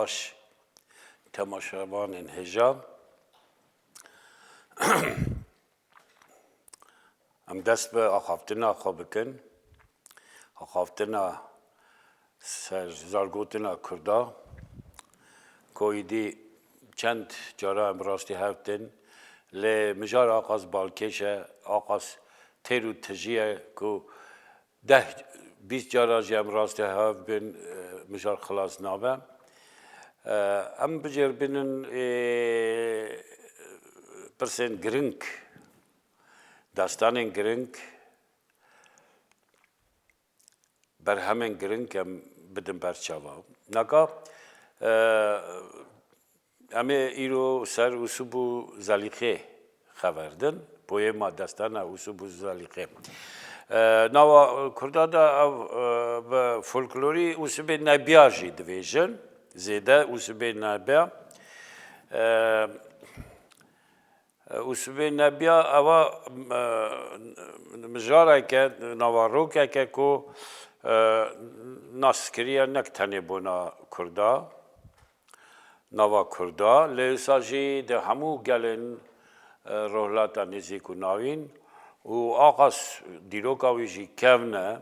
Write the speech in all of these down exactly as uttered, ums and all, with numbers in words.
Baş, temaşevanên hêja. Em dest bi axaftina xwe bikin. Axaftina ser zargotina Kurda, ku îdî çend cara em rastî hev tên, lê mijar aqas balkêş e, aqas têr û tijî ye ku deh, bîst cara jî em rastî hev bin, e, mijar xilas nabe. E, em bicêr binin, e, pirsên giring, destanên giring, berhemên giring em bidin ber çava. Naka, e, em ê îro ser Ûsûb û Zelîqê xever din. Poyêma destana Ûsûb û Zelîqê. E, nava Kurda de ev, e, bi folklorî Ûsûbê Nebiya jî divêjin. Zêde Ûsûbê Nebiya. E, Ûsûbê Nebiya ewa, e, mijareke, navarokeke ku, e, nas kiriye nek tenê bona Kurda, nava Kurda, lê wisa jî di hemû gelên, e, Rojhilata Nêzîk û Navîn û aqas dîroka wî jî kevn e,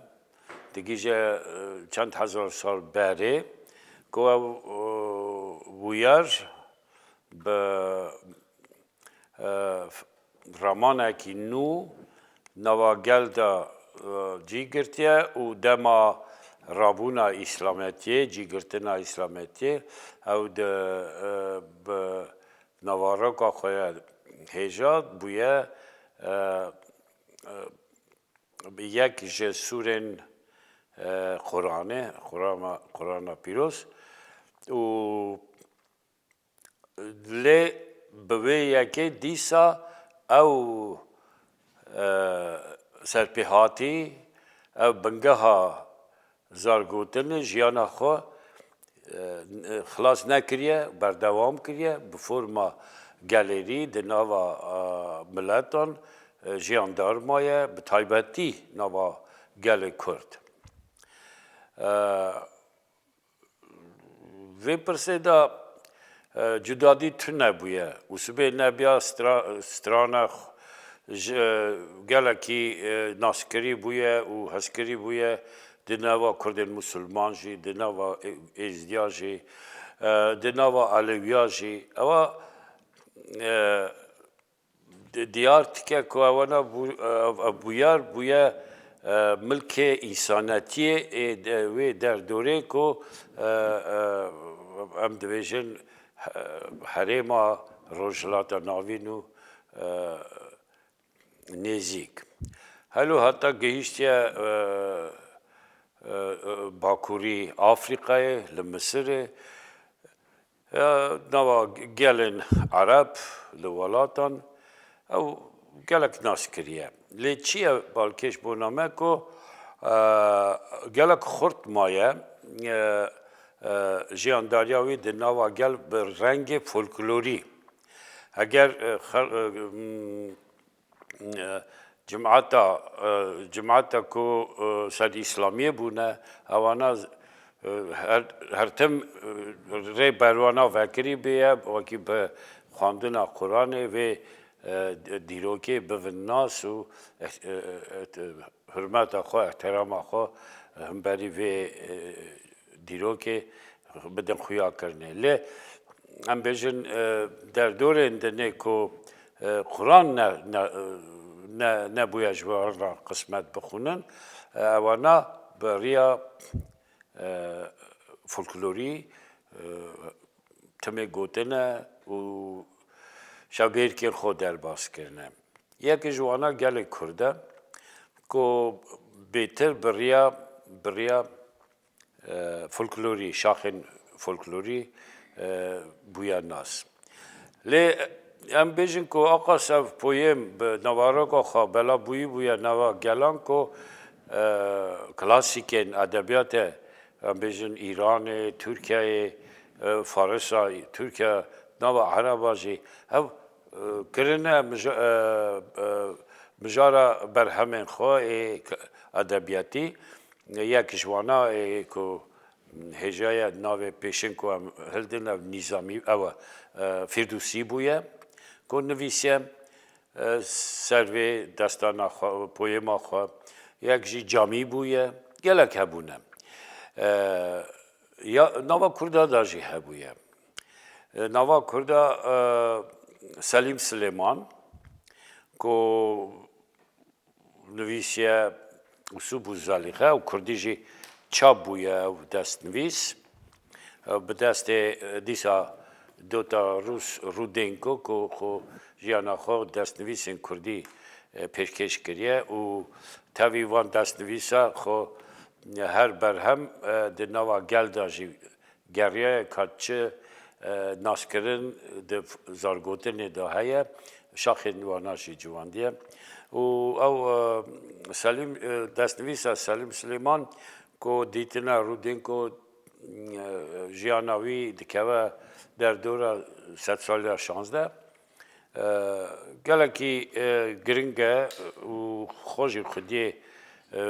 digihîje, e, çend hezar sal berê, ku ew, e, bûyer bi, e, ramanekî nû nava gel de, e, cî girtiye û dema rabûna Îslametiyê, cîgirtina Îslametiyê, ew di, e, bi naveroka xwe ya hêja bûye, e, e, yek ji sûrên, e, Quranê, Qurana, Qurana Pîroz û lê bi vê yekê dîsa ew, e, serpêhatî, ev bingeha zargotinê jiyana xwe, e, xilas nekiriye, berdewam kiriye, bi forma gelêrî di nava, e, miletan, e, jiyandar maye, bi taybetî nava gelê Kurd. E, Vê pirsê de, e, cudadî tune bûye. Ûsûbê Nebiya stra-, strana xwe ji, e, gelekî, e, naskirî bûye û hezkirî bûye di nava Kurdên Musulman jî, di nava Ê-, Êzdiya jî, e, di nava Elewiya jî. Ewa, e, di-, diyar dike ku ewana bû-, ev, ev bûyar bûye, e, milkê însanetiyê ê de-, wê derdorê ku, e, e, em dibêjin he-, herêma Rojhilata Navîn û, e, Nêzîk. Helo heta gihîştiye, e, e, e, Bakurî Afrîkayê, li Misirê. Ya, nava gelên Ereb li welatan, ew gelek nas kiriye. Lê çi ye balkêş bona me ku, e, gelek xurt maye, e, e, jiyandariya wî di nava gel bi rengê folklorî. Eger, e, xel-, e, m-, e, cimata, e, cimata ku, e, ser Îslamiyê bûne, ewana, e, her, her tim, e, rê berwana vekirî bûye, wekî bi xwendina Quranê vê, e, dîrokê bivin nas û, e, e, e, hurmeta xwe, ehterama xwe himberî vê, e, dîrokê bidin xuyakirinê. Lê em bêjin, e, derdorên dinê ku, e, Quran ne, ne, e, ne, nebûye ji wan re qismet bixwînin, e, ewana bi riya, e, folklorî, e, timê gotine û şevbêrkên xwe derbas kirine. Yek ji wana gelê Kurd e ku bêtir bi riya, bi riya e, folklorî, şaxên folklorî, e, bûye nas. Lê em bêjin ku aqas ev poyêm bi naveroka xwe bela bûyî bûye nava gelan ku, e, klasîkên edebiyatê, em bêjin Îranê, Tirkiyeyê, e, Farisa, Tirkiye, nava Ereba jî, ev, e, kirine mija-, e, e, mijara berhemên xwe ê k-, edebiyatî. Yek ji wana ê ku Hêjayê navê pêşin ku em hildin ev Nîzamî, ew e, Fîrdûsî bûye, ku nivîsiye, e, ser vê destana xwe, poyêma xwe, yek jî Camî bûye, gelek hebûne. E, ya, nava Kurda da jî hebûye. E, nava Kurda, e, Selîm Silêman, ku nivîsiye Usûb û Zelîxe û kurdî jî çap bûye ew destnivîs. Ew bi destê, e, dîsa dota Rûs Rudenko ku xwe jiyana xwe destnivîsên kurdî, e, pêşkêş kiriye û tevî van destnivîsa xwe her berhem, e, di nava gel de jî geriyaye ka çi, e, naskirin di zargotinê de heye, şaxên wana jî ciwandiye. Û ew, e, Selîm, e, destnivîsa Selîm Silêman ku dîtina Rudenko, e, jiyana wî dikeve derdora sedsaliya şazdeh, e, gelekî, e, giring e û xwe jî xwediyê, e,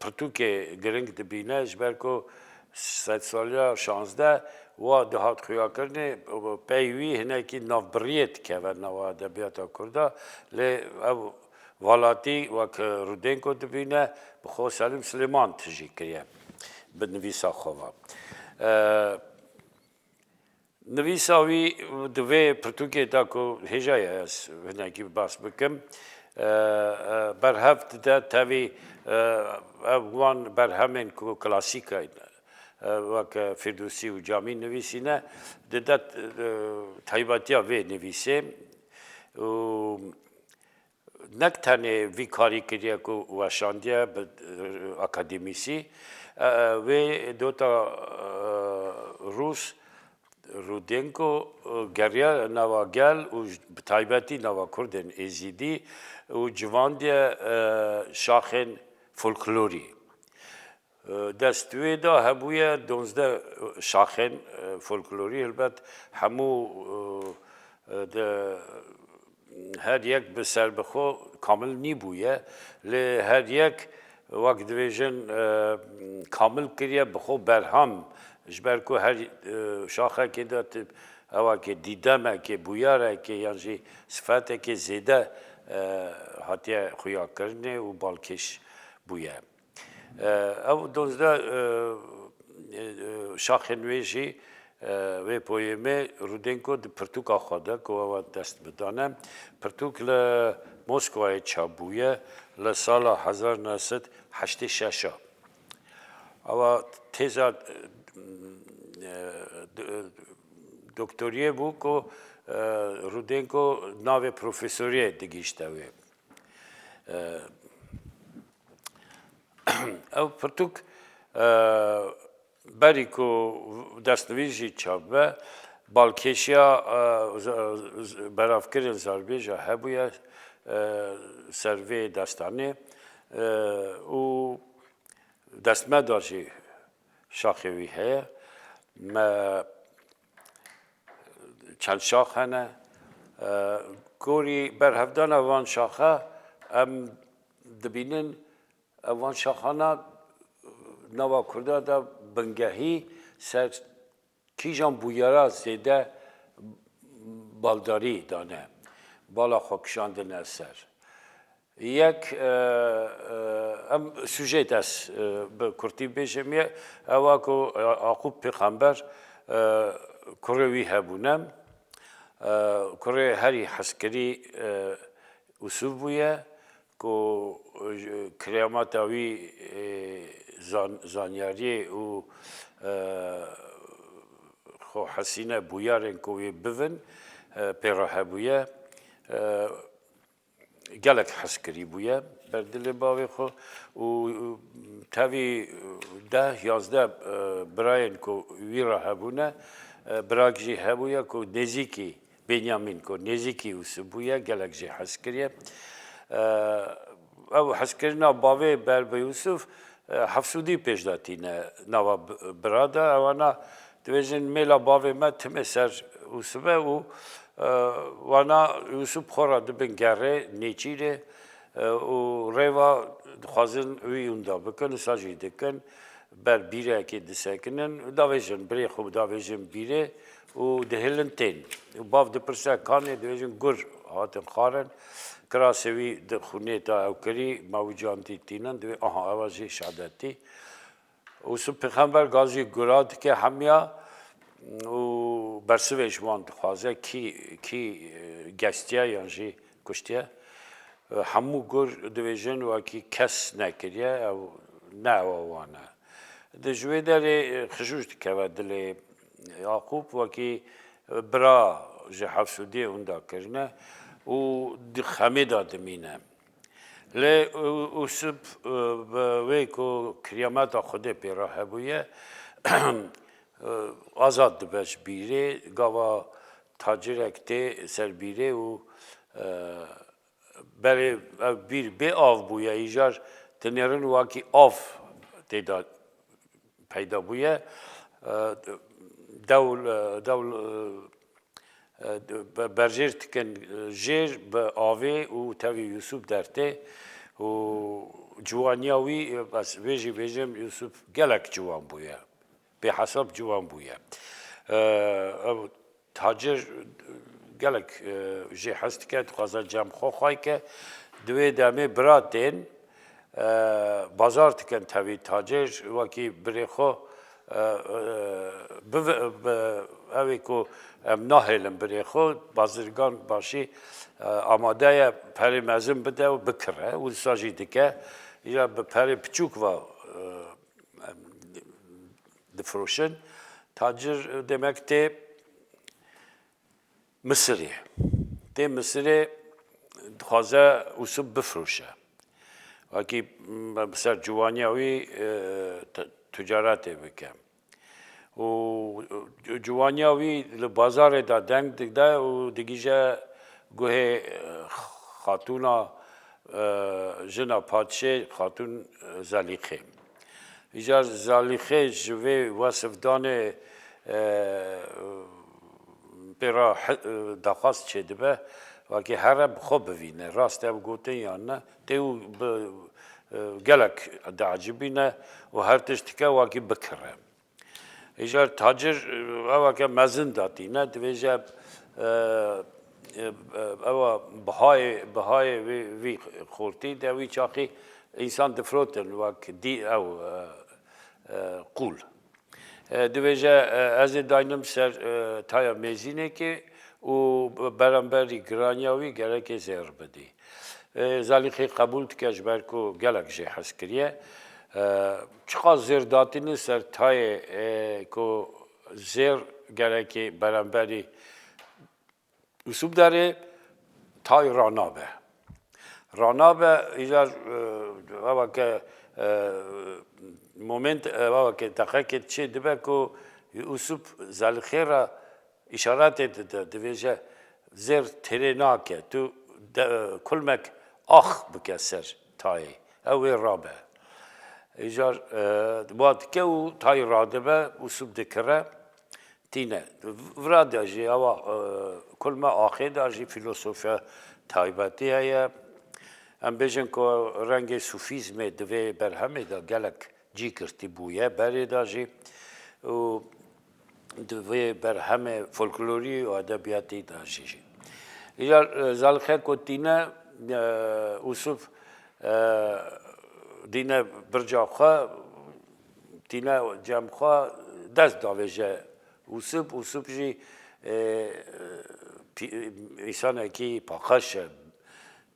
pirtûkê giring dibîne, ji ber ku sedsaliya şazdeh wa dihat xuyakirinê, pey wî hinekî navbiriyê dikeve nava edebiyata Kurda, lê ev valatî wek Rudenko dibîne, bi xwe Selîm Silêman tijî kiriye bi nivîsa xwe ve. E, Nivîsa wî di vê pirtûkê de ku hêja ye ez hinekî behs bikim, e, e, berhev dide tevî, e, ev wan berhemên ku klasîk in, e, wek Fîrdûsî û Camî nivîsîne, dide, e, taybetiya vê nivîsê û nek tenê vî karî kiriye ku weşandiye bi, e, akademîsî, e, e, wê dota, e, Rûs Rudenko, e, geriya nava gel û j-, bi taybetî nava Kurdên Êzîdî û civandiye, e, şaxên folklorî. E, dest wê de hebûye duwazdeh şaxên, e, folklorî, helbet hemû, e, e, de her yek bi serbixwe kamil nîbûye, lê her yek wek dibêjin, e, kamil kiriye bi xwe berham, ji ber ku her, e, şaxekê de ti-, ewakê dîdemekê, bûyarekê yan jî sifetekê zêde, e, hatiye xuyakirinê û balkêş bûye. E, ew duwazdeh, e, e, şaxên wê jî, e, wê poyêmê Rudenko di pirtûka xwe de ku ewa dest bi dan e, pirtûk li Moskwayê çap bûye, li sala hezar neh sed heştê şeş a. Ewa têza, e, d-, doktoriyê bû ku, e, Rudenko navê profesoriyê digihîşte wê. E, Ew pirtûk, e, berî ku destnivîs jî çap be, balkêşiya, e, z-, z-, beravkirin zarbêja hebûye, e, ser vê destanê, e, û destmeda jî şaxê wî heye. Me çend şax hene. E, gorî berhevdana van şaxa em dibînin, ev van şaxana nava Kurda de bingehî ser kîjan bûyera zêde baldarî dane, bala xwe kişandine ser. Yek, e, e, em sujêt ez, e, bi kurtî bêjim ye, ewa ku, e, Yaqûb Pêxember, e, kurê wî hebûne. E, kurê herî hezkirî, e, Ûsûf bûye, ku, e, kirameta wî, e, zan-, zanyariyê û, e, xwe hesîne bûyarên ku wê bivin, e, pê re hebûye. E, gelek hezkirî bûye ber dilê bavê xwe û tevî deh yazdeh, e, birayên ku wî re hebûne, e, birak jî hebûye ku nêzîkî Benyamîn ku nêzîkî Ûsûf bûye, gelek jê hez kiriye. E, ew hezkirina bavê ber bi Ûsûf, e, hefsûdî pêş de tîne nava b-, bira de. Ewana dibêjin mêla bavê me timê ser Ûsûf e û, e, wana Ûsûf xwe re dibin gerê, nêçîrê, e, û rêva dixwazin wî wenda bikin, wisa jî dikin. ber bîrekê disekinin, davêjin, birê xwe davêjin bîrê û dihêlin tên. Û bav dipirse kanê, divêjin gur hatin xwarin, kirasê wî di xwînê de ew kirî, ma wî candî tînin, divê aha ewa jî şadetî. Û Yûsûf pêxember gazî gura dike hemiya û bersivê ji wan dixwaze, kî, kî, e, gestiye yan jî kuştiye. E, hemû gur divêjin wekî kes nekiriye, ew ne ewa wan e. Di ji wê derê, e, xijûj dikeve dilê Yaqûb, wekî, e, bira ji hevsûdiyê winda kirine û di xemê de dimîne. Lê, e, Yûsûf, e, bi wê ku kiryameta Xwedê pê re hebûye, e, azad dibe ji bîrê, gava tacirek tê ser bîrê û, e, berê ev bîr bê av bûye, îcar dinêrin wekî av tê de peyda bûye. E, dewl, e, dewl, e, e, be-, berjêr dikin, e, jêr bi avê û tevî Yûsûf dertê û ciwaniya wî, e, ez vê jî bêjim, Yûsûf gelek ciwan bûye. Bêhesab ciwan bûye. E, ew tacir gelek, e, jê hez dike, dixwaze cem xwe xway ke. Di wê demê bira tên, e, bazar dikin tevî tacir, wekî birê xwe, e, e, bive-, bi-, ew ê ku em nahêlin birê xwe, bazirgan başî, e, amade ye perê mezin bide û bikire, wisa jî dike. Ya bi perê piçûk ve, e, em, difiroşin. Tacir demek tê Misirê. Tê Misirê dixwaze Yûsûf bifiroşe. Wekî, m, bi ser ciwaniya wî, e, t-, ticaretê bike. Û, e, ciwaniya wî li bazarê de deng dide û digihîje guhê, e, xatûna, e, jina padşê, xatûn, e, Zelîxê. Îcar Zelîxê ji vê wesifdanê, e, pê re he-, daxwaz çêdibe, wekî here bi xwe bivîne, rast e ev gotin yan ne, tê û bi, e, gelek diecibîne û her tişt dike wekî bikire. Îcar tacir, e, eweke mezin datîne, divêje, e, e, ewa bihayê, bihayê vî, vî xortî de wî çaxî însan difirotin wek dî ew, e, e, qûl. E, divêje, e, ez ê daynim ser, e, taya mêzînekê û beramberî giraniya wî gerekê zêr bidî. E, Zelîxê qebûl dike ji ber ku gelek jê hez kiriye. E, çiqas zêr datînin ser tayê, e, ku zêr gerekê beramberî Yûsûf derê, tay ranabe. Ranabe, îcar, e, eva ke, e, moment, e, eva ke deqekê çê dibe ku Yûsûf Zelîxê re îşaretê dide, divêje, zêr têrê nake, tu de, kulmek ax bike ser tayê, ew ê rabe. Îcar, e, wa dike û tayê radibe, Yûsûf dikire. Tîne. Vira de jî ewa, e, kulme axê de jî fîlosofiya taybetî heye. Em bêjin ku rengê sufîzmê di vê berhemê de gelek cî girtî bûye berê de jî û di vê berhemê folklorî û edebiyatî de jî jî. Îcar, e, Zelîxe ku tîne, e, Yûsûf, e, dîne birca xwe, tîne cem xwe dest davêje Yûsûf. Yûsûf jî, e, pî-, însanekî paqaş e,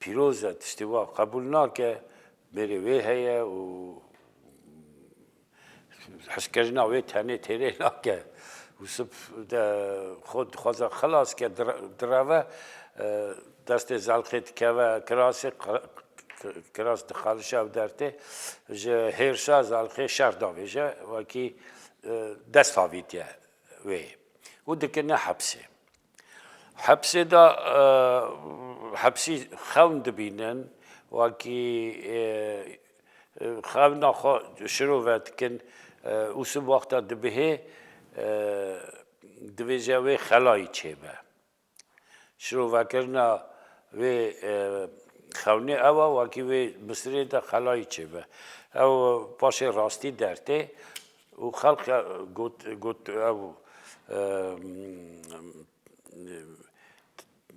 pîroz e, tiştê wa qebûl nake, mêrê wê heye û hezkirina wê tenê têrê nake. Yûsûf de xwe dixwaze xilas ke, dire-, direve, e, destê Zelxê dikeve kirasê, qi-, kiras dixelişe ev dertê, ji hêrsa Zelxê şer davêje, wekî, e, dest avîtiye wê û dikine hepsê. Hepsê de, e, hepsî xewn dibînin, wekî, e, e, xewna xwe şirove dikin, e, Yûsûf wexta dibihê, e, divêje wê xelayî çêbe. Şirovekirina wê, e, Xewnê ew e, wekî wê Misirê de xelayî çêbe. Ew paşê rastî dertê û xelk got, got ew, e,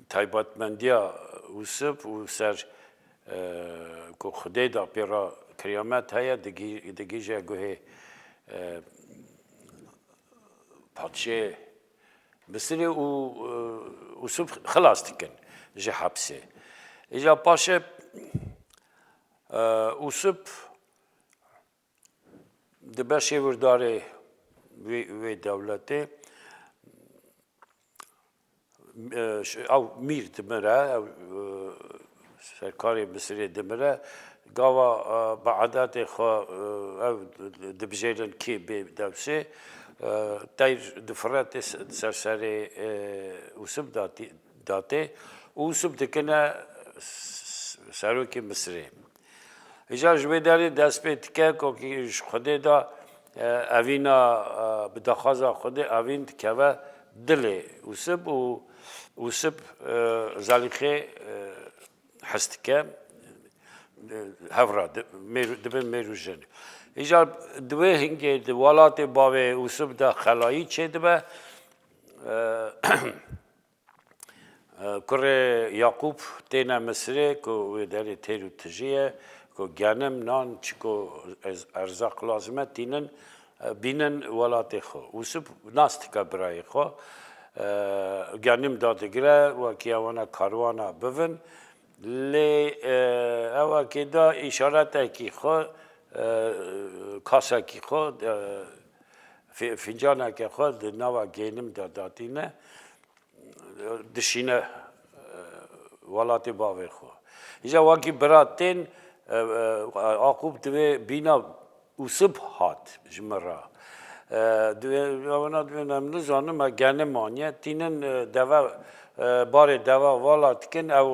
taybetmendiya Ûsip û ser, e, ku Xwedê da pê re kiyamet heye, digî-, digihîje guhê, e, padşê Misirê û, e, Ûsip xilas dikin ji hepsê. Îja paşê, e, Ûsip dibe şêwirdarê wê, wê dewletê. E, ş-, ew mîr dimire, ew, e, serkarê Misirê dimire. Gava, e, bi edetê xwe, e, ew dibijêrin kê bê dewsê, e, teyr difire tê se-, ser serê, e, Ûsip datî-, datê. Ûsip dikine s-, serokê Misirê. Îcar ji wê derê dest pê dike ku ji Xwedê de, e, evîna, e, bi daxwaza Xwedê evîn dikeve dilê Ûsip û Ûsip, e, Zelîxê, e, hez dike, e, hev re di-, mêr-, dibin mêr û jin. Îcar di wê hingê di welatê bavê Ûsip de xelayî çêdibe. E, Kurê Yaqûb têne Misirê ku wê derê têr û tijî ye, ku genim, nan, çi ku ez-, erzaq lazim e tînin, bînin welatê xwe. Ûsip nas dike birayê xwe. Genim dadigire, wekî ewana karwana bivin. Lê, e, ew wekî da îşaretekî xwe, e, kasekî xwe, e, fî-, fîncaneke xwe di nava genim de datîne. Dişîne, e, welatê bavê xwe. Îja wekî bira tên, e, e, Aqûb divê bîna Ûsip hat ji min re. E, divê, wana divê em nizanim, me genim aniye, tînin, e, deve, e, barê deva vala dikin, ew,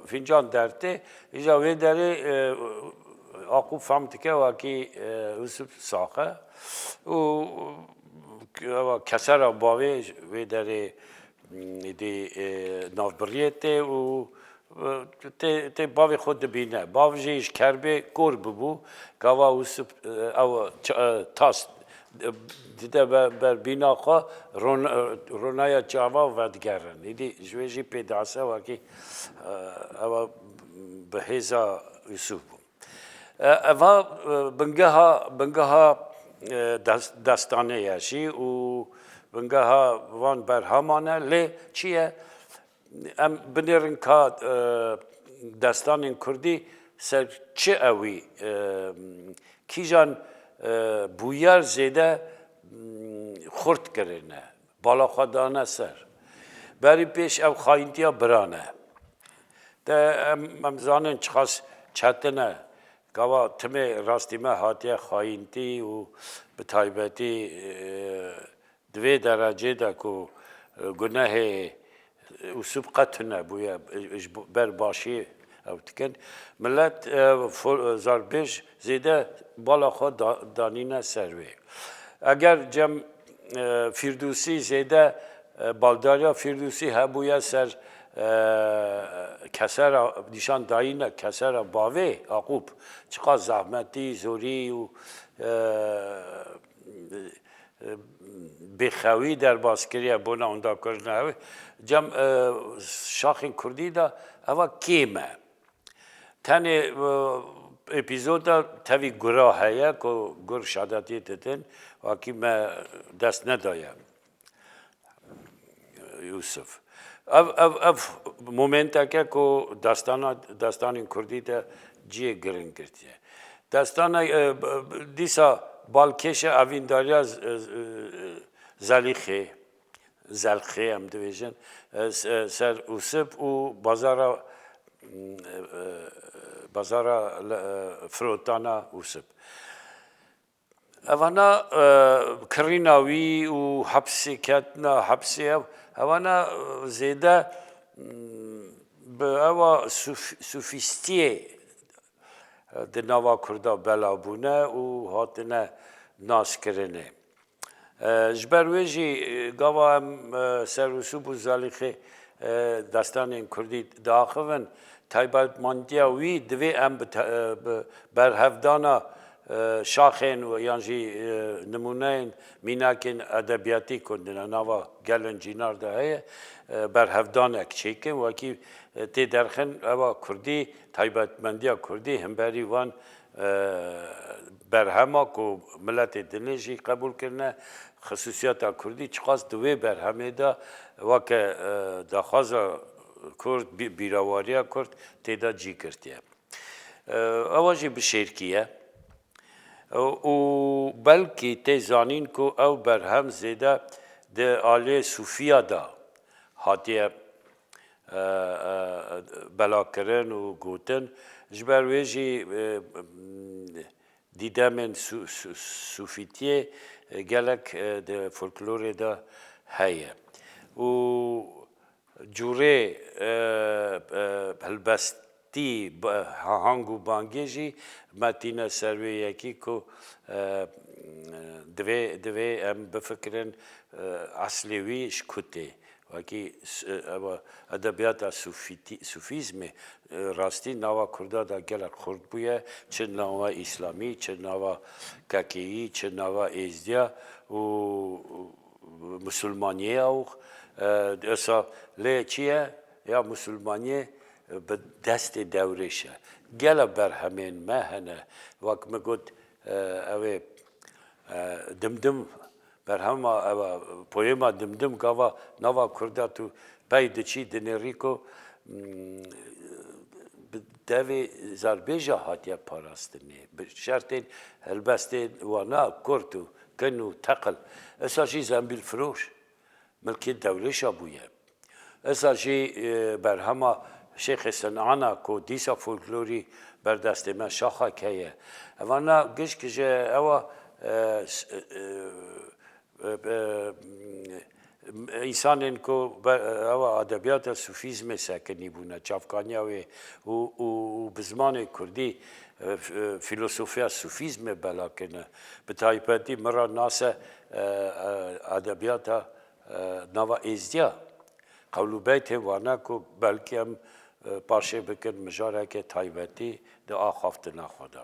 e, fîncan dertê. Îja wê derê, e, Aqûb fehm dike wekî, e, Ûsip sax e. Û, ewa kesera bavê wê derê, êdî, e, navbiriyê tê û, e, tê, tê bavê xwe dibîne. Bav jî ji kerbê kor bibû. Gava Ûsip, e, ew ça-, e, tas, e, dide be-, ber bîna xwe ron-, e, ronaya çava vedigerin. Êdî ji wê jî pêdase wekî, e, ewa bi hêza Ûsip bû. E, eva, e, bingeha, bingeha, e, des-, destanê ye jî û bingeha van berhaman e. Lê çi ye? Em binêrin ka, e, destanên kurdî ser çi ewî, e, kîjan, e, bûyer zêde, m, xurt kirine, bala xwe dane ser. Berî pêş ev xayîntiya biran e. Te em, em zanin çiqas çetin e. Gava timê rastî me hatiye xayîntî û bi taybetî, e, di vê derecê de ku, e, gunehê Ûsûb qet tune bûye, e, ji ber başiyê ew dikin. Milet, e, fo-, e, zarbêj zêde bala xwe da-, danîne ser wê. Eger cem, e, Fîrdûsî zêde, e, baldariya Fîrdûsî hebûye ser, e, kesera, nîşan dayîne kesera bavê Aqûb. Çiqas zehmetî, zorî û, e, e, bêxewî derbas kiriye bona ûnda kirina ew. Cem, e, şaxên kurdî de eva kêm e. Tenê, e, epîzoda tevî gura heye ku gur şadetiyê ditin, wekî me dest nedaye. Yûsif. Ev, ev, ev momenteke ku destana, destanên kurdî de cihê giring girtiye. Destana, e, b-, b-, dîsa balkêşe evîndariya Z-, e, Z-, e, Zelîxê, Zelxê em dibêjin, e, s-, e, ser Ûsib û bazara, m, e, e, bazara le-, e, firotana Ûsib. Evana, e, kirîna wî û hepsê ketina hepsê ev, evana, e, zêde, m, bi ewa suf-, sufîstiyê, e, di nava Kurda bela bûne û hatine naskirinê. E, ji ber wê jî, e, gava em, e, ser Ûsûb û Zelîxê, e, destanên Kurdî diaxivin, taybetmendiya wî divê em bi te-, bi berhevdana, e, şaxên û yan jî, e, nimûneyên mînakên edebiyatî ku di nava gelên cînar de heye, e, berhevdanek çêkin, wekî, e, tê derxin ewa kurdî, taybetmendiya kurdî himberî van, e, berhema ku miletê dinê jî qebûl kirine, xisûsiyeta kurdî çiqas di wê berhemê de weke, e, daxwaza kurd, bî-, bîrawariya kurd tê de cî girtiye. E, ewa jî bi şêrkî ye. E, û belkî tê zanîn ku ew berhem zêde di aliyê sûfiya de hatiye, e, e, belakirin û gotin. Ji ber wê jî, e, dîdemên su-, su-, sûfîtiyê, e, gelek, e, di folklorê de heye. Û cûrê, e, e, helbestî, ba-, hang û bangê jî me tîne ser wê yekî ku, e, divê, divê em bifikirin, e, eslê wî ji ku tê. Wekî s-, ewa edebiyata sufîtî-, sufîzmê, e, rastî nava kurda da gelek xurt bûye, çi nava îslamî, çi nava kekeyî, çi nava êzdiya û musulmaniyê ya û, e, esa lê çi ye? Ya musulmaniyê bi destê dewrêş e. Gela berhemên me hene. Wek min got, e, ew ê, e, Dimdim, berhema, ew e, poyema Dimdim gava nava kurda tu pey diçî dinêrî ku, mm, bi devê zarbêja hatiye parastinê. Bi şertên helbestên wana kurt û kin û teqil. Esa jî zembîlfiroş milkê dewrêşa bûye. Esa jî, e, berhema Şêxê Sinana ku dîsa folklorî ber destê me şaxek heye. Evana gişk ji ewa, e, s-, e, e, e, e, însanên ku be-, ewa edebiyata sufîzmê sekinî bûne, çavkaniya wê û, û, û bi zimanê kurdî, e, f-, e, filosofiya sufîzmê bela kirine. Bi taybetî min re nase, e, e, edebiyata, e, nava êzdiya. Qewlûbeytên wana ku belkî em, e, paşê bikin mijareke taybetî di axaftina xwe de.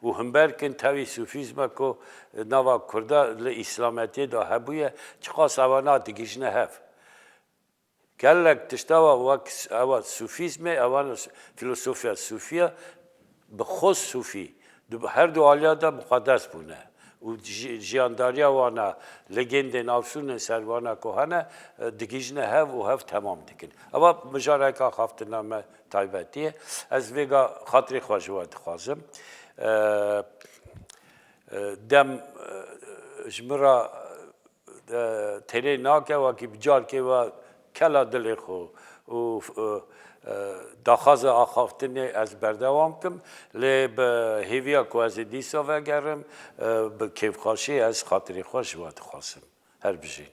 Û himber kin tevî sufîzme ku nava kurda li îslametiyê de hebûye, çiqas ewana digihîjine hev. Gelek tişta wa wek s-, ewa sufîzmê, ewana s-, filosofiya sufiya, bi xwe sufî, di her du aliya de muqedes bûne. Û ji-, jiyandariya wana, legêndên afsûnên ser wana ku hene, e, digihîjine hev û hev temam dikin. Ewa mijareka axaftina me taybetî ye. Ez vêga xatirê xwe ji we dixwazim. E, e, dem, e, ji min re, e, têrê nake, wekî bi carkê we kela dilê xwe û, e, e, daxwaza axaftinê ez berdewam kim, lê bi hêviya ku ez ê dîsa vegerim, e, bi kêfxweşî ez xatirê xwe ji we dixwazim. Her bijîn.